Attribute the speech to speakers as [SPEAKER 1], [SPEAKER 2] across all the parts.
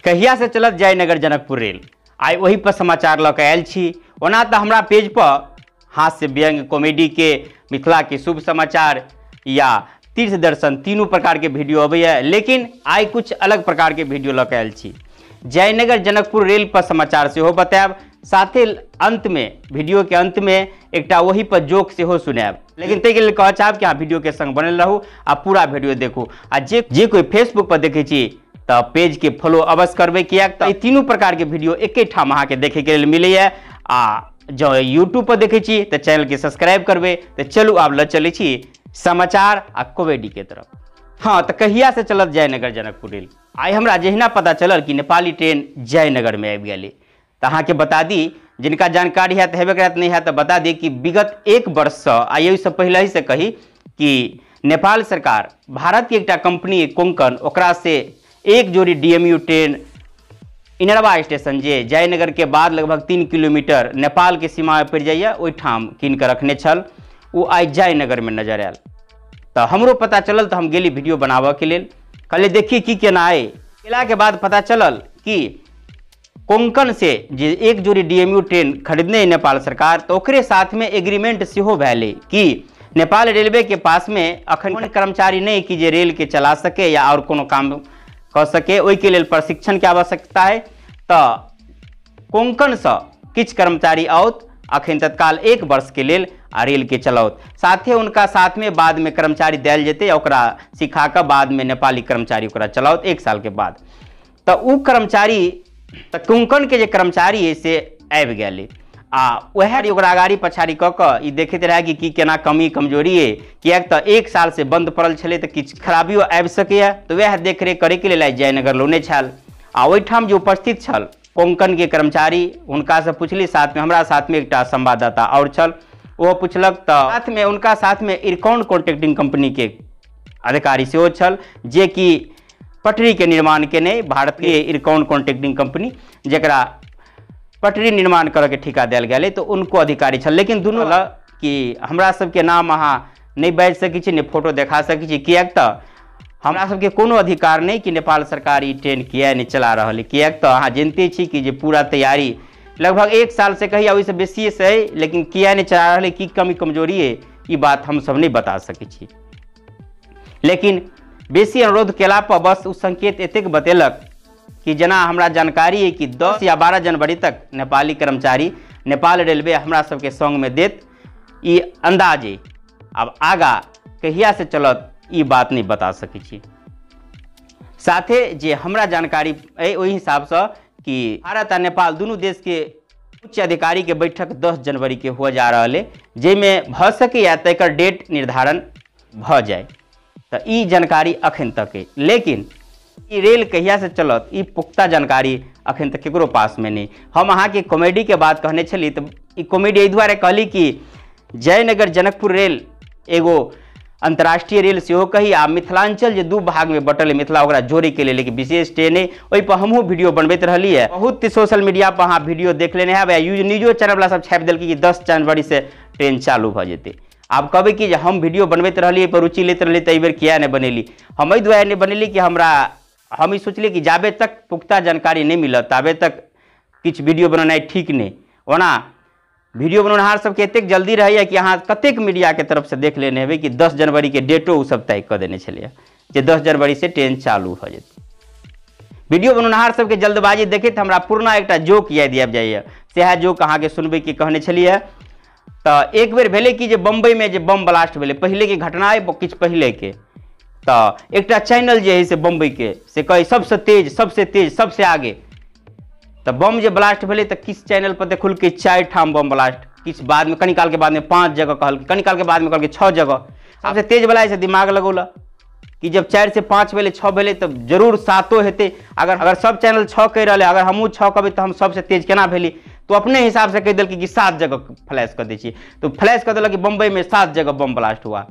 [SPEAKER 1] कहिया से चलत जयनगर जनकपुर रेल, आइ ओही पर समाचार लऽ के आयल छी। ओना तऽ हमरा पेज पर हास्य व्यंग्य कॉमेडी के, मिथिला के शुभ समाचार या तीर्थ दर्शन तीनों प्रकार के वीडियो अबैया, लेकिन आइ कुछ अलग प्रकार के वीडियो लऽ के आयल छी। जयनगर जनकपुर रेल पर समाचार सेहो बतायब, साथे अंत में वीडियो के अंत में एकटा वही पर जोक सेहो सुनायब। लेकिन ताहिके लेल कहऽ चाहब कि अहाँ वीडियो के संग बनल रहू आ पूरा वीडियो देखू। आ जे जे कोई फेसबुक पर देखै छी तऽ पेज के फॉलो अवश्य करबै, किएक तऽ ई तीनू प्रकार के वीडियो एके ठाम अहाँके देखैके लेल मिलैया। आ जँ यूट्यूब पर देखै छी तऽ चैनल के सब्सक्राइब करबै। तऽ चलू आब लऽ चलै छी समाचार आ कॉमेडी के तरफ। हाँ, तऽ कहिया से चलत जयनगर जनकपुर रेल? आइ हमरा जहिना पता चलल कि नेपाली ट्रेन जयनगर में आबि गेलै, तऽ अहाँके बता दी, जिनका जानकारी हैत हेबे करत, नहीं हैत तऽ बता दी कि विगत एक वर्षसँ आ एहिसँ पहिले से कही कि नेपाल सरकार भारत के एकटा कंपनी कोंकण, ओकरा से एक जोड़ी डीएमयू ट्रेन इनरवा स्टेशन जे जयनगर के बाद लगभग 3 किलोमीटर नेपाल के सीमा पड़ि जाइए, ओहिठाम कीन कऽ रखने छल। ओ आइ जयनगर में नजर आयल। तऽ हमरो पता चलल तऽ हम गेली वीडियो बनाबऽ के लेल, कहलियै देखिए की केना अइ। गेलाके बाद पता चलल कि कोंकण से जे एक जोड़ी डीएमयू ट्रेन खरीदने नेपाल सरकार, तऽ ओकरे साथमे एग्रीमेंट सेहो भेलै कि नेपाल रेलवे के पासमे अखन कर्मचारी नहि कि जे रेल के चला सके या और कोनो काम कऽ सके, ओहिके लेल प्रशिक्षण के आवश्यकता है। तऽ कोंकणसँ किछु कर्मचारी आओत अखन तत्काल 1 वर्ष के लेल आ रेल के चलाओत, साथे उनका साथ में बाद में कर्मचारी देल जेतै, ओकरा सिखा कऽ बाद में नेपाली कर्मचारी ओकरा चलाओत 1 साल के बाद। तऽ ओ कर्मचारी, तऽ कोंकण के जे कर्मचारी है से आबि गेलै आ वएह ओकरा अगाड़ी पछाड़ी कऽ कऽ ई देखैत रहै कि की केना कमी कमजोरी अइ, किएक तऽ 1 साल से बंद पड़ल छलै तऽ किछु खराबियो आबि सकैए। तऽ वएह देखरेख करैके लेल आइ जयनगर लौने छल। आ ओहिठाम जे उपस्थित छल कोंकण के कर्मचारी, हुनकासँ पुछली, साथमे हमरा साथमे एकटा संवाददाता आओर छल, ओहो पुछलक। तऽ साथमे उनका साथमे इरकॉन कॉन्ट्रैक्टिंग कंपनी के अधिकारी सेहो छल, जे कि पटरी के निर्माण केने भारतीय इरकॉन कॉन्ट्रैक्टिंग कंपनी, जकरा पटरी निर्माण करऽ के ठिका देल गेलै, तऽ उनको अधिकारी छल। लेकिन दुनू कि हमरा सबके नाम अहाँ नहि बाजि सकै छी, नहि फोटो देखा सकै छी, किएक तऽ हमरा सबके कोनो अधिकार नहि कि नेपाल सरकार ई ट्रेन किए नहि चला रहल है। किएक तऽ अहाँ जनिते छी कि जे पूरा तैयारी लगभग 1 साल से कही ओहिसँ बेसिए से है, लेकिन किए नहि चला रहल है, की कमी कमजोरी है, ई बात हमसब नहि बता सकै छी। लेकिन बेसी अनुरोध केला पर बस ओ संकेत एतेक बतेलक कि जेना हमरा जानकारी है कि 10 या 12 जनवरी तक नेपाली कर्मचारी नेपाल रेलवे हमरा सबके संगमे देत, ई अंदाज है। आब आगा कहिया से चलत ई बात नहीं बता सकै छी। साथे जे हमरा जानकारी अइ ओहि हिसाबसँ कि भारत आ नेपाल दुनू देश के उच्च अधिकारी के बैठक 10 जनवरी के हुआ जा रहल है, जाहिमे भऽ सकैए तऽ एकर डेट निर्धारण भऽ जाय। तऽ ई जानकारी अखन तक अइ, लेकिन ई रेल कहिया से चलत ई पुख्ता जानकारी अखन तक केकरो पासमे नहि। हम अहाँके कॉमेडी के बात कहने छली, तऽ ई कॉमेडी एहि दुआरे कहली कि जयनगर जनकपुर रेल एगो अंतर्राष्ट्रीय रेल सेहो कही आ मिथिलांचल जे 2 भाग में बटल है मिथिला, ओकरा जोड़े के लेल एक विशेष ट्रेन है। ओहि पर हमहूँ वीडियो बनबैत रहली है। बहुत सोशल मीडिया पर अहाँ वीडियो देख लेने हैब, या न्यूजो चैनल वाला सब छापि देलकै कि 10 जनवरी से ट्रेन चालू भऽ जेतै। आब कहबै कि जे हम वीडियो बनबैत रहली, एहि पर रुचि लैत रहली, तऽ एहिबेर किया नहि बनेली? हम एहि दुआरे नहि बनेली कि हम ई सोचली कि जाबे तक पुख्ता जानकारी नहि मिलत ताबे तक किछु वीडियो बनेनाइ ठीक नहि। ओना वीडियो बनौनहार सबके एतेक जल्दी रहैए कि अहाँ कतेक मीडियाके तरफसँ देख लेने हेबै कि 10 जनवरी के डेटो ओ सब तय कऽ देने छलैए जे 10 जनवरी से ट्रेन चालू भऽ जेतै। वीडियो बनौनहार सबके जल्दबाजी देखैत हमरा पुरना एकटा जोक याद आबि जाइए, सएह जोक अहाँके सुनबैके कहने छलियै। तऽ एक बेर भेलै कि जे बम्बईमे जे बम ब्लास्ट भेलै, पहिलेके घटना अइ किछु पहिलेके, तऽ एकटा चैनल जे हइ से बम्बईके से कहै सबसँ तेज, सबसँ तेज, सबसँ आगे। तऽ बम जे ब्लास्ट भेलै तऽ किछु चैनल पर देखलकै 4 ठाम बम ब्लास्ट, किछु बादमे कनी कालके बादमे 5 जगह कहलकै, कनी कालके बादमे कहलकै 6 जगह। सबसँ तेज वला से दिमाग लगौलक कि जब 4 से 5 भेलै 6 भेलै तऽ जरूर 7 हेतै। अगर सब चैनल 6 कहि रहलै, अगर हमहूँ 6 कहबै तऽ हम सबसँ तेज केना भेली? तो अपने हिसाब से कहि देलकै कि 7 जगह फ्लैश कऽ दै छियै, तऽ फ्लैश कऽ देलक कि बम्बईमे 7 जगह बम ब्लास्ट हुआ।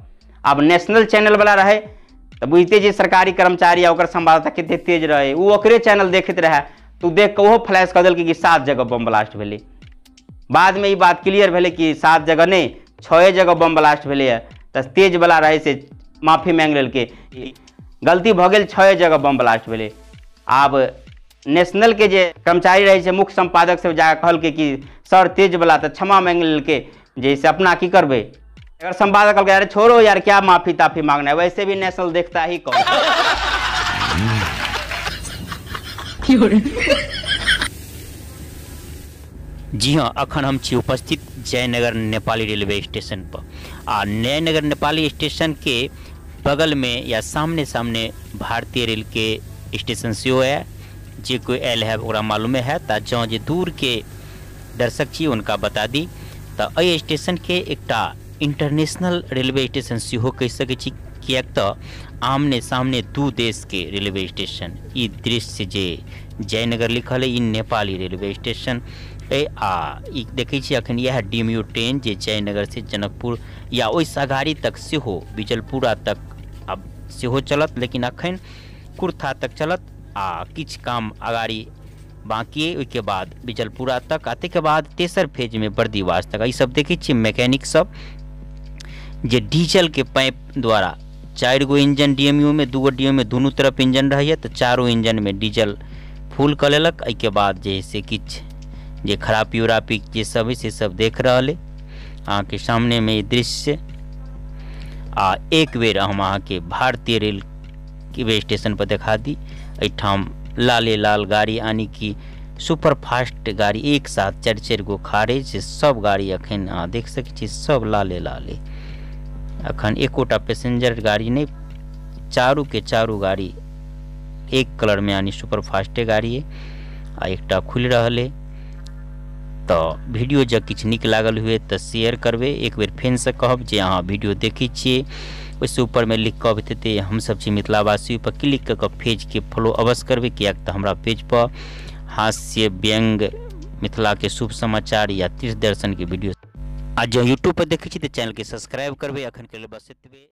[SPEAKER 1] आब नेशनल चैनल वला रहै तऽ बुझिते जे सरकारी कर्मचारी आ ओकर संवाददाता कते तेज रहै, ओ ओकरे चैनल देखैत रहै, तऽ देख कऽ ओहो फ्लैश कऽ देलकै कि 7 जगह बम ब्लास्ट भेलै। बादमे ई बात क्लियर भेलै कि 7 जगह नहि 6 जगह बम ब्लास्ट भेलैए। तऽ तेज वला रहै से माफी मांगि लेलकै, गलती भऽ गेल, 6 जगह बम ब्लास्ट भेलै। आब नेशनल के जे कर्मचारी रहै छै मुख्य संपादक सब जाके कहलकै कि सर तेज वाला तऽ क्षमा मांगि लेलकै जे से अपना की करबै। अगर संपादक कहलकै अरे छोड़ो यार, क्या माफी ताफी मांगना है, वैसे भी नेशनल देखता ही कौन। जी हाँ, अखन हम छी उपस्थित जयनगर नेपाली रेलवे स्टेशन पर आ जयनगर नेपाली स्टेशन के बगल में या सामने सामने भारतीय रेल के स्टेशन सेहो है। जे कोई आयल है ओकरा मालूमे है, त जँ जे दूर के दर्शक छी उनका बता दी। तो एहि स्टेशन के एकटा इंटरनेशनल रेलवे स्टेशन सेहो कहि सकै छी, किएक तऽ आमने सामने दू देश के रेलवे स्टेशन। ई दृश्य जे जयनगर लिखल है ई नेपाली रेलवे स्टेशन ए आ ई देखै छी अखन इएह डीएमयू ट्रेन जे जयनगर से जनकपुर या ओहिसँ अगाड़ी तक सेहो बिजलपुरा तक अब सेहो चलत, लेकिन अखन कुर्था तक चलत आ किछु काम अगाड़ी बाकी है, ओहिके बाद बिजलपुरा तक आ ताहिके बाद तेसर फेजमे बर्दीवास तक। ई सब देखै छियै मैकेनिक सब जे डीजल के पाइप द्वारा 4 गो इंजन डीएमयू में, 2 गो डीएमयू में दुनू तरफ इंजन रहैए तऽ चारू इंजन में डीजल फुल कऽ लेलक। एहिके बाद जे से किछु जे खरापी उरापी जे सब है से सब देख रहल है अहाँके सामने में ई दृश्य। आ एक बेर हम अहाँके भारतीय रेल के स्टेशन पर देखा दी। एहिठाम लाले लाल गाड़ी यानी कि सुपर फास्ट गाड़ी एक साथ 4-4 गो खाड़े से सब गाड़ी अखन अहाँ देख सकै छी, सब लाले लाले। अखन एकोटा पैसेंजर गाड़ी नहीं, चारू के चारू गाड़ी एक कलर में यानी सुपर फास्टे गाड़ी है आ एकटा खुलि रहल है। तऽ वीडियो जँ किछु नीक लागल हुए तऽ शेयर करबै। एक बेर फेरसँ कहब जे अहाँ वीडियो देखै छियै ओहिसँ ऊपरमे लिख कऽ अबैत हेतै हमसब छी मिथिलावासी, ओहिपर क्लिक कऽ कऽ पेजके फॉलो अवश्य करबै, किएक तऽ हमरा पेजपर हास्य व्यंग्य मिथिलाके शुभ समाचार या तीर्थ दर्शनके वीडियो। आ जँ यूट्यूब पर देखै छी तऽ चैनलके सब्सक्राइब करबै। अखनके लेल बस एतबे।